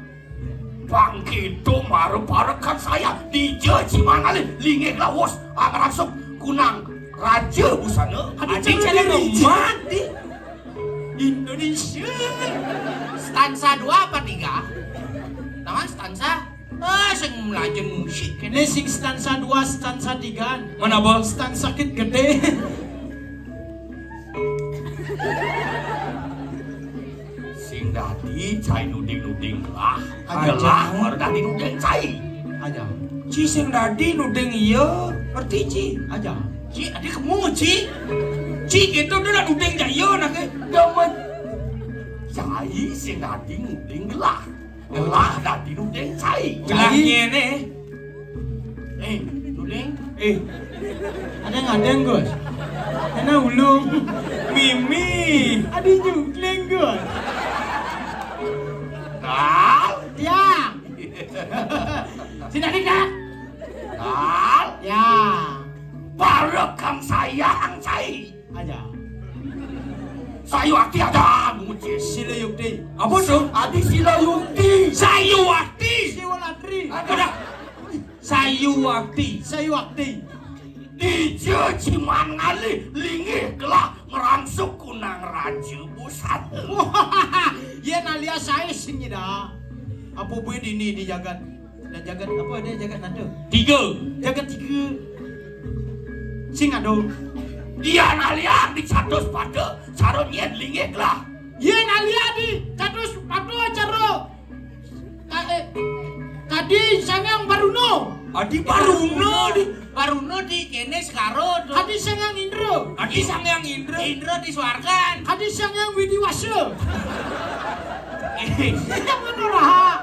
Bangkito mara parekan saya dija cimangalih lingik lawus angrangsuk kunang raja busana. Adi cara mati. Indonesia. Stansa dua apa tiga? Nama stansa? Ah, sing melajeng musik. Kene sing stansa dua, stansa tiga. Mana, Bos? Stansa sakit gede. Sing dadi cai nuding-nuding lah. Aja. Lah, baru dadi nuding cai. Aja. Ci sing dadi nuding iya. Ngerti, Ci? Aja. Ci, adi kemu, Ci. Ci, kita udah nak udeng jaya, nak, eh. Cai sing dadi ngudeng gelah. Gelah dadi ngudeng cai. Gelah ngene. Eh, ngudeng. Eh. Ada ngadeng, Gus. Kena ulung. Mimi. Adi nyungkling, Gus. Nah. Ya. Sini, Dik, Kak. Kal. Ya. Barekang sayang cai. Aja. Sayuwakti aja, muji. Sila yukti. Apa tuh? Adi sila yukti. Sayuwakti. Siwa latri. Ada. Sayuwakti. Sayuwakti. Dija ciman ngalih linggih gelah ngrangsuk kunang raja busana. Yén alia saé sing nyida. Apa bué dini di jagat? Ada jagat apa ada jagat nata? Tiga. Jagat tiga. Sing ada. Yén alia di catus pada cara nyén linggih gelah. Yén alia di catus pada cara Ka-, eh, kadi Sanghyang Baruna. Adi Baruna di Baruna di kéné segara tuh. Kadi Sanghyang Indra. Adi Sanghyang Indra. Indra di swargan. Kadi Sanghyang Widiwasa. Eh. Sanghyang Manuraha.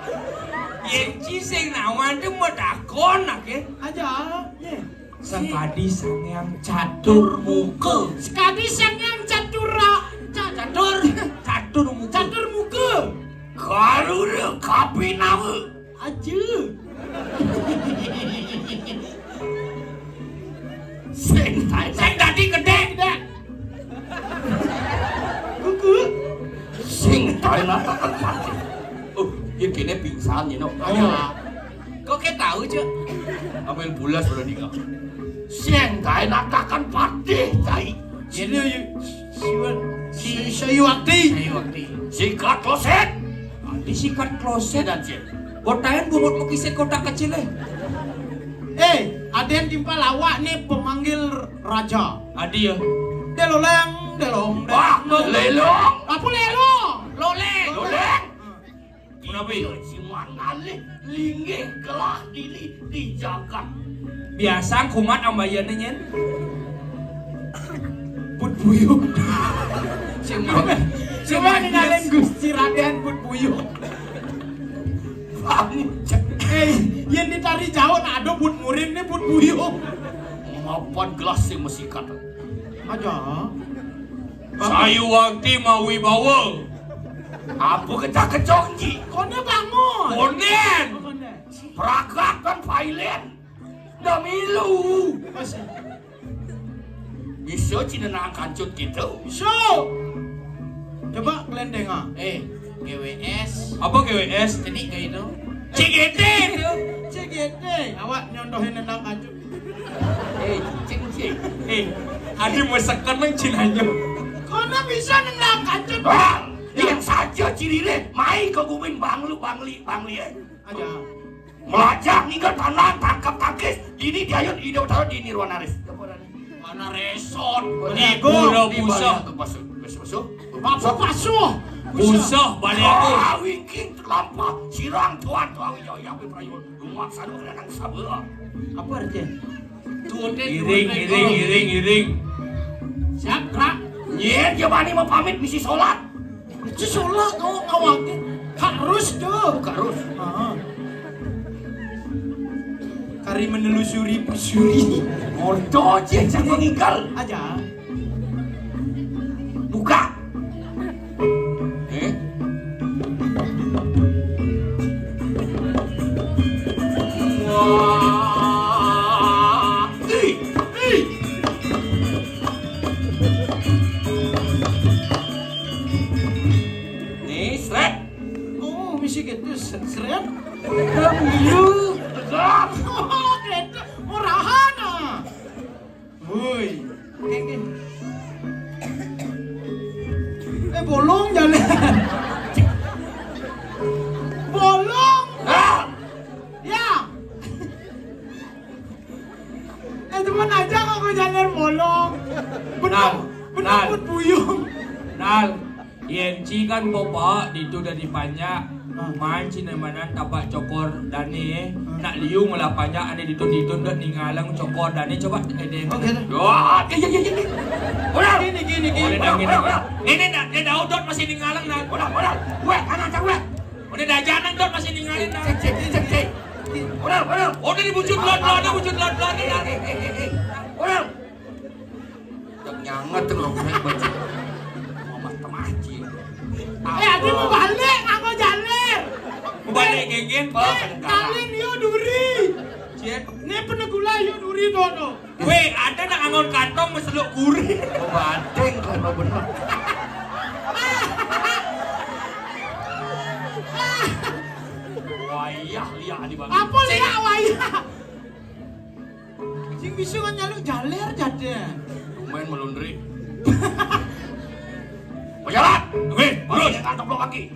Yén ci sing nawan tuh mau takon aké. Aja, yé. Sakadi Sanghyang Catur Muka. Sakadi Sanghyang Catura, ca-, Catur. Catur Muka. Catur Muka. Garuda Kapinawa. Aja. Sing taé. Sing dadi gedé. Gedé. Kuku. Sing taé natakan mati. Oh, yén kéné pingsan, yén, no. Ayo. Kok kayak tahu, Cuk? Ambil bulas udah nih, Kak. Sing taé natakan patih, cai. Jadi, ayo. Siwakti. Sayuwakti. Sikat kloset. Disikat kloset aja. Botahin bungut mukisik kotak kecil, eh. Eh, ada yang timpal awak nih pemanggil raja. Adi ya. Deloleng, delong, wah, delong. Lelong. Apa lelong? Loleng. Loleng. Kenapa ya? Ciman ngalih linggih gelah diri di jagat. Biasa kumat ambayannya, nyen. Put buyung. Sing coba, coba ningalin Gusti Raden put buyung. Bang. Eh, yang ditari jauh, nah, ada put murin nih put buyung. Mapan gelas sing mesikat. Aja. Sayuwakti mawibawa. Apa kecak kecong ji? Kone bangun. Konen. Kone. Peragakan pailen. Dah milu. Bisa cina nang kancut gitu. So. Coba kalian dengar. Eh, G W S. Apa G W S? Tadi kayak itu. C G T itu. C G T. Awak nyontohin nendang kancut. Eh, cing, cing. Eh, adi mesekan nang Cinanya. Kono bisa nendang kancut. Wah, yang saja cirine, mai ke gumin banglu, bangli, bangli, eh. Aja. Melajah ninggal tanang, tangkap tangkis, ini diayun, ini utara di Nirwanaris. Mana resort? Di Pura Busa. Pasu, pasu. Busa, balik aku. Ah, wingking terlampah, sirang tuan, tuan, yang, yang, yang, Rumah sana kena nang sabar. Apa artinya? Tuh, deh, iring, tuh, deh, iring, tuh. Iring, iring. Siap, Kak? Iya, dia bani mau pamit misi sholat. Itu sholat, oh, ngawangin. Harus tuh. Harus. Heeh. Kari menelusuri, pusuri. Ordo, cek, cek, meninggal. Aja. Buka. Eh? Wah. Ih, ih. Nih, sret. Oh, misi gitu, sret. Iya. Tegap. Oh, gitu. Murahan, ah. Woi. Geng, geng. Eh, bolong jalan. Bolong. Ah. Ya. Eh, teman aja kok jalan bolong. Benar, Nal, benar Nal. Put buyung. Nal. Yén ci kan bapak ditu dari panjak, ah. Main cinemanan tapak cokor dane, ah. Nak liu malah panjak ane ditun-ditun dot ningalang cokor dane coba, eh, deh. Oh, gitu. Wah, iya, iya, iya, iya. Udah. Gini, gini, gini. Udah, udah, udah. Ini nak, dia tahu dot masih ningalang nak. Udah, udah. Weh, anak cak weh. Udah dah jangan dot masih ningalang nak. Cek, cek, cek, cek. Udah, udah. Udah dibujut lot, lot, dibujut lot, lot. Udah. Yang nyangat tuh kalau kena baju. Mama temaci. Eh, aku mau balik, aku jalir. Mau balik, genggen. Eh, kalian yuk duri. Cek. Ini pernah gula yuk duri dono. Weh, ada nak angon kantong meseluk kuri. Oh, badeng kalau bener. Wayah liak di bang. Apa liak wayah? Sing bisa kan nyaluk jaler jade. Lumayan melundri. Berjalan. Weh, terus. Jangan toplok kaki.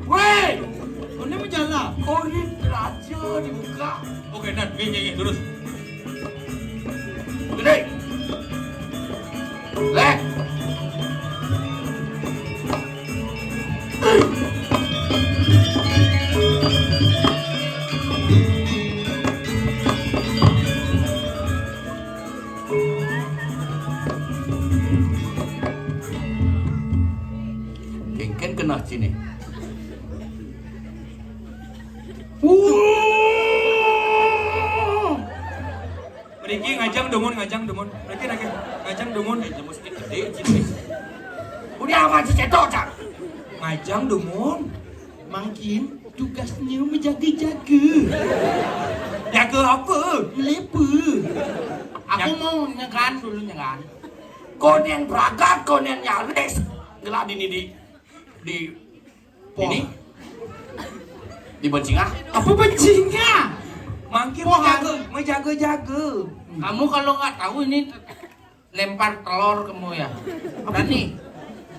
Weh. Ini menjalan. Oh, ini raja dibuka. Oke, dan gini, gini, terus. Gede. Leh. Kengken kena sini. Wuh. Mriki ngajang dumun, ngajang dumun. Mriki lagi ngajang dumun. Udah apa sih cetok, Cak? Ngajang dumun. Mangkin tugasnya menjaga-jaga. Jaga apa? Melepa. Aku mau nyekan dulu nyekan. Kau yang beragat, kau yang nyaris. Gelak di, di, di ini. Di bencingan. Apa bencingan? Mangkin menjaga, menjaga-jaga. Kamu kalau nggak tahu ini lempar telur kamu ya. Berani?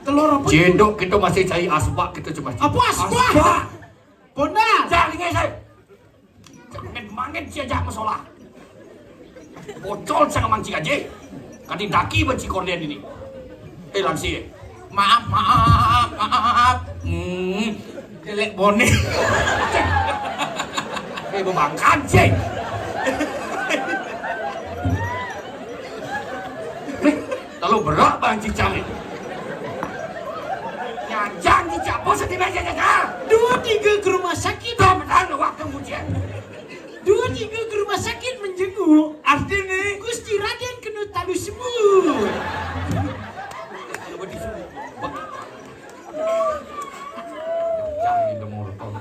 Telur apa? Cedok kita masih cari asbak kita cuma. Apa asbak? Asbak. Pondal. Jangan ingat saya. Mangit-mangit siajak masalah. Bocol sangat mancing aja. Kati daki benci korden ini. Eh, lansi. Maaf, maaf, maaf. Hmm. Jelek bonek. Eh, bebankan sih. Lalu berak bang cicang ini. Nyajang cicak bos di meja jaga. Dua tiga ke rumah sakit. Tahu betul waktu ujian. Dua tiga ke rumah sakit menjenguk. Artinya Gusti Raden kena talu semut. Jangan kita mau rekam.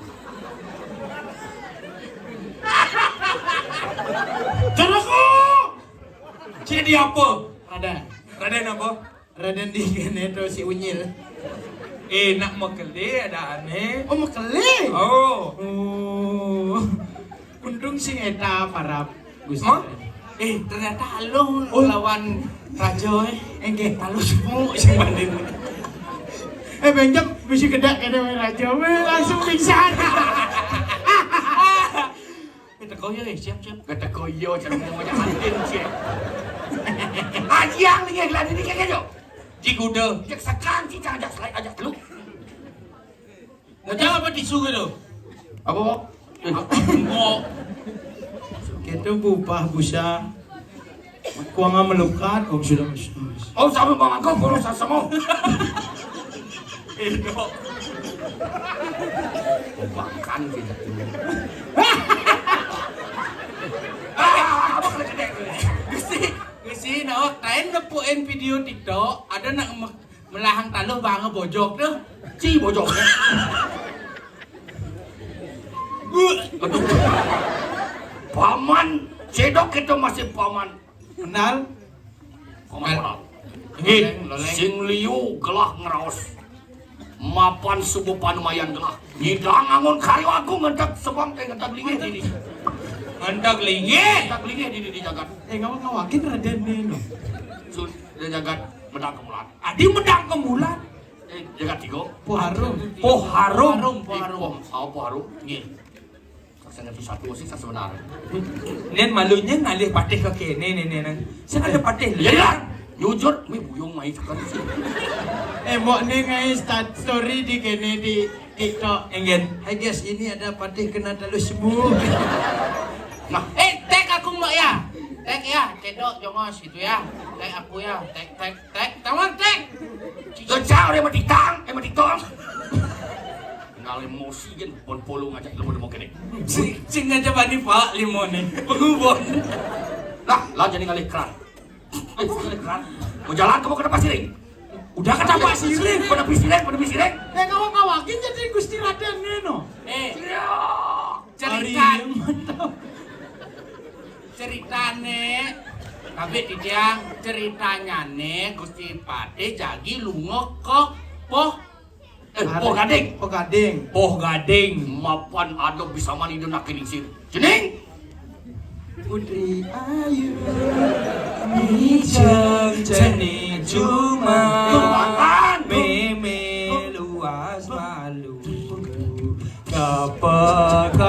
Caraku. Jadi apa? Raden. Raden apa? Raden di kene tu si Unyil. Eh, nak mekele ada aneh. Oh, mekele? Oh. Oh. Untung sing eta parap Gusti. Hah? Eh, ternyata alung lawan raja, eh. Enggak, lalu semua sing banding. Eh, benjam bisa kedak kene raja, weh, langsung pingsan. Kita koyo, eh, siap, siap. Kata koyo, cara mau macam antin, siap. Aji yang ni, geladi ni, kayak gitu. Di kuda. Cek sekan, cicang, ajak selai, ajak teluk. Nggak tahu apa tisu gitu. Apa, Pok? Pok. Gitu, bupah, busa. Kuang melukat, Om sudah. Oh, sama Bang Angkong, kurang sasamo. Itu. Makan gitu. Ah, apa kena kedek? Gusti, Gusti, nawak tain nepuin video TikTok, ada nak me-, melahang taluh banga bojok tuh. Ci bojok. Aduh. Paman, cedok kita masih paman. Kenal? Paman kenal. Nggih, loleng, loleng. Sing liu gelah ngeraos. Mapan subuh panumayan gelah. Ngidang angun karyo aku ngentek sebang, eh, ngentek linggih dini. Ngentek linggih? Ngentek linggih dini di jagat. Eh, ngawak-ngawakin Raden nih, no. Sun, di jagat Medang Kemulan. Adi Medang Kemulan. Eh, jagat tiga. Poharum. Poharum. Poharum, Poharum. Eh, Poh-, oh, Poharum. Nggih. Saya ngerti satu sih, saya sebenarnya. Nen malunya ngalih patih ke kene, nen, nen. Saya ada patih. Iya, iya. Jujur, wih buyung main sekali sih. Eh, mbok nih ngai stat story di kene di TikTok. Enggak. Hai guys, ini ada Patih kena talus sembuh. Nah, eh, tag aku mbok ya. Tag ya, cedok jongos gitu ya. Tag aku ya, tag tag tag. Tawar tag. Gecah orang mati tang, eh mati tong. Kenal emosi kan, pon polo ngajak ilmu ilmu kene. Sing sing aja bani pak limo nih. Pengubon. Nah, lah jadi ngalih keran. Eh, sini kan. Mau jalan kamu ke tempat siring? Udah ke tempat siring. Pada bisiring, pada bisiring. Eh, kawan-kawan, jadi Gusti Raden ini no. Eh, cerita. Hari yang mantap. Ceritane, tapi titiang ceritanya nih Gusti Patih jagi lunga ke poh Eh, Poh Gading. Poh Gading. Poh Gading. Mapan ada bisa mani denak kiningsir. Cening. Putri Ayu. Mijeng cening cuma. Mapan. Meme luas malu. Kepekan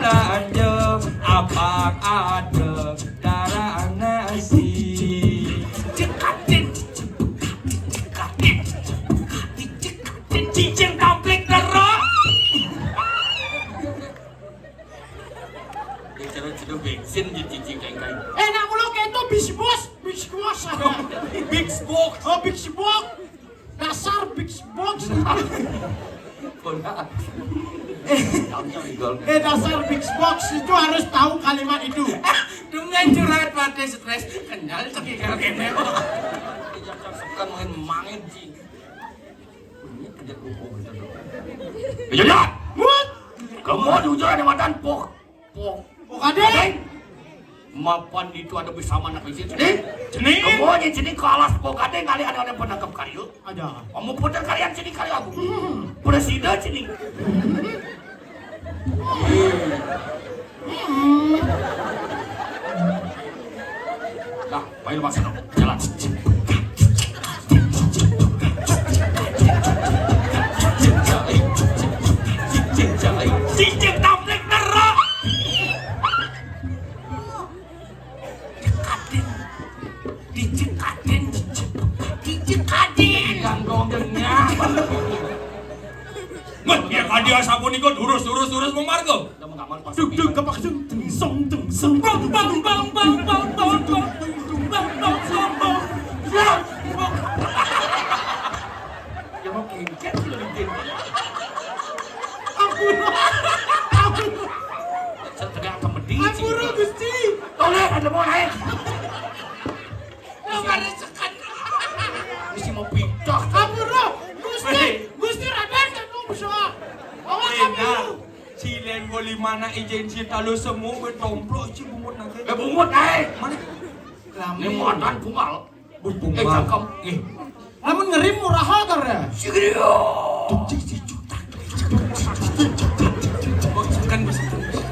belanja. Apa ada darah nasi. Cekatin. Cekatin. Cekatin. Cicing kamplik terus. Dia cara cedok bensin dia cicing kain-kain. Eh, nak mulu kayak itu bis bos, bis bos ada. Big box. Oh, bis bos. Dasar big box. Kona. Eh, dasar big box itu harus tahu kalimat itu. Dengan curhat pada stres, kenyal cekikiran kene. Jangan sekan main mangin sih. Iya, iya. Mut. Kamu jujur ada matan poh. Poh. Poh Gading. Mapan itu ada bersama anak isi. Sini. Sini. Kamu aja sini ke alas Poh Gading kali ada ada penangkap karyo. Ada. Kamu putar kalian sini kali aku. Presiden sini. Nah, main masuk jalan. Cincin tablik nerok. Dicekatin. Dicekatin. Dicekatin. Yang gondengnya. Wah, ya kadi sapunika durus, durus, durus memarga. Duk, duk, kepak, duk, deng, song, deng, song, bang, bang, bang, bang, bang, bang, bang, bang, bang, bang, bang. Ya. Ya mau kengket lu di tim. Ampun. Ampun. Setengah kemedi. Ampun, Gusti. Toleh, ada mau naik. Lu pada sekat. Mesti mau pindah. Ampun, Gusti. Gusti Raden kan mau bersoal. Bawa kami lu. Silen boli mana ijen si talu semu betomplok si bungut nake. Eh, bungut, eh. Mana? Ini mantan bungal. Bungal. Eh, cakep. Eh. Lamun ngeri murah agar ya. Sigrio. Kan bahasa Indonesia.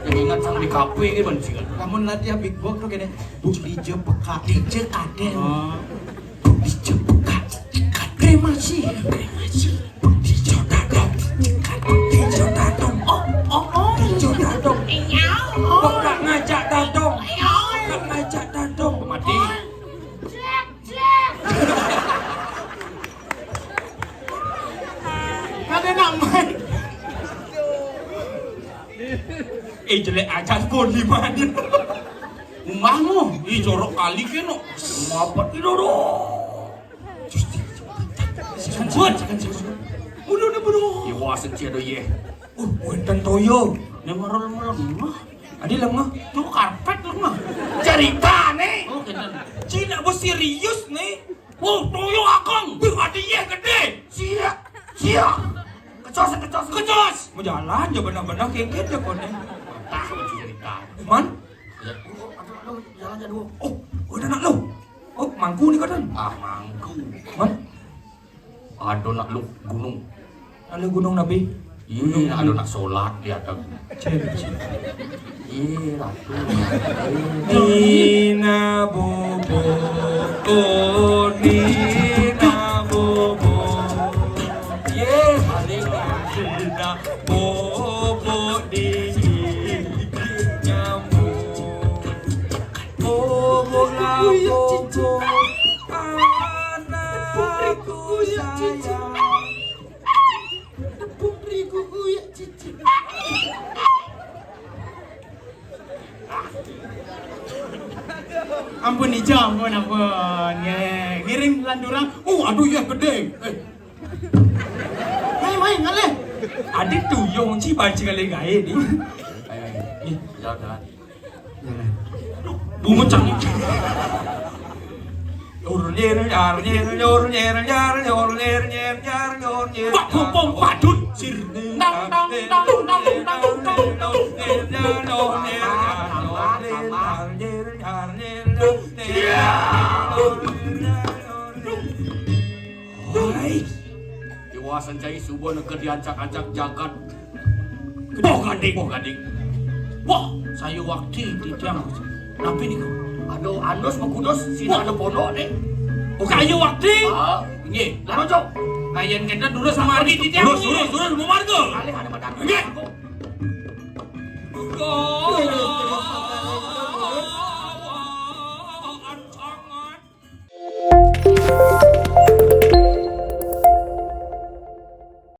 Yang ingat sang di kafe ini, Bang, sih, kan? Lamun latihan big box tuh gini. Bu, ijo peka. Ijo kaden. Oh. Ijo peka. Kremasi. Kremasi. Ijo dadong. Ijo dadong. Oh, oh, oh. Ijo dadong. Iya. Peka ngajak dadong. Iya. Peka ngajak dadong. Mati. Cek, cek. Kada nak main. Eh, jelek aja pun di mana? Umahmu, ih jorok kali keno. Mapat itu doh. Buat, buat. Udah, udah, udah. Iwa senti ada ye. Uh, wonten toyo. Nek marol melemah. Adi lemah. Tuh karpet lemah. Cerita nih. Oh, gitu. Cina bos serius nih. Oh, toyo akang. Wih, adi ye gede. Sia, sia. Kecos, kecos. Kecos. Mau jalan ya benar-benar kayak gitu kone. Tahu cerita. Man? Ya, oh, aduh, aduh, jalan ya dulu. Oh, udah nak lu. Oh, mangku nih kodan. Ah, mangku. Man? Ada nak lu gunung. Ada gunung Nabi. Iya, ada nak sholat di atas. Cil, cil. Iya, ratu. Nina bobo, oh Nina bobo. Ye, paling Nina bobo di nyamuk. Bobo lah bobo. Ampun, Ijo, ampun, ampun. Ngiring lanturang. Oh, aduh, ya gedé. Eh. Mai, mai, ngalih. Adi tuyung ci banci ngalih gaé di. Ayo, ayo. Nih, jalan, jalan. Bungut cang. Urnyir, nyar, nyir, nyur, nyir, nyar, nyur, nyir, nyir, nyar, nyur, nyir. Pak Bopong Padut. Sir. Nang, nang, nang, nang, nang, nang, nang, nang. Hai. Iwasan cai suba neged diancak-ancak jagat. Boh ganding. Boh ganding. Wah, saya waktu di tiang. Napi nih? Anu, anus mengkudus sini ada pondok nih. Oke, ayo waktu. Ah, ini. Lah, Cok. Ayan kita dulu sama Ardi di tiang. Terus, terus, terus, mau marga. Alih ada pada. Nggih. Oh.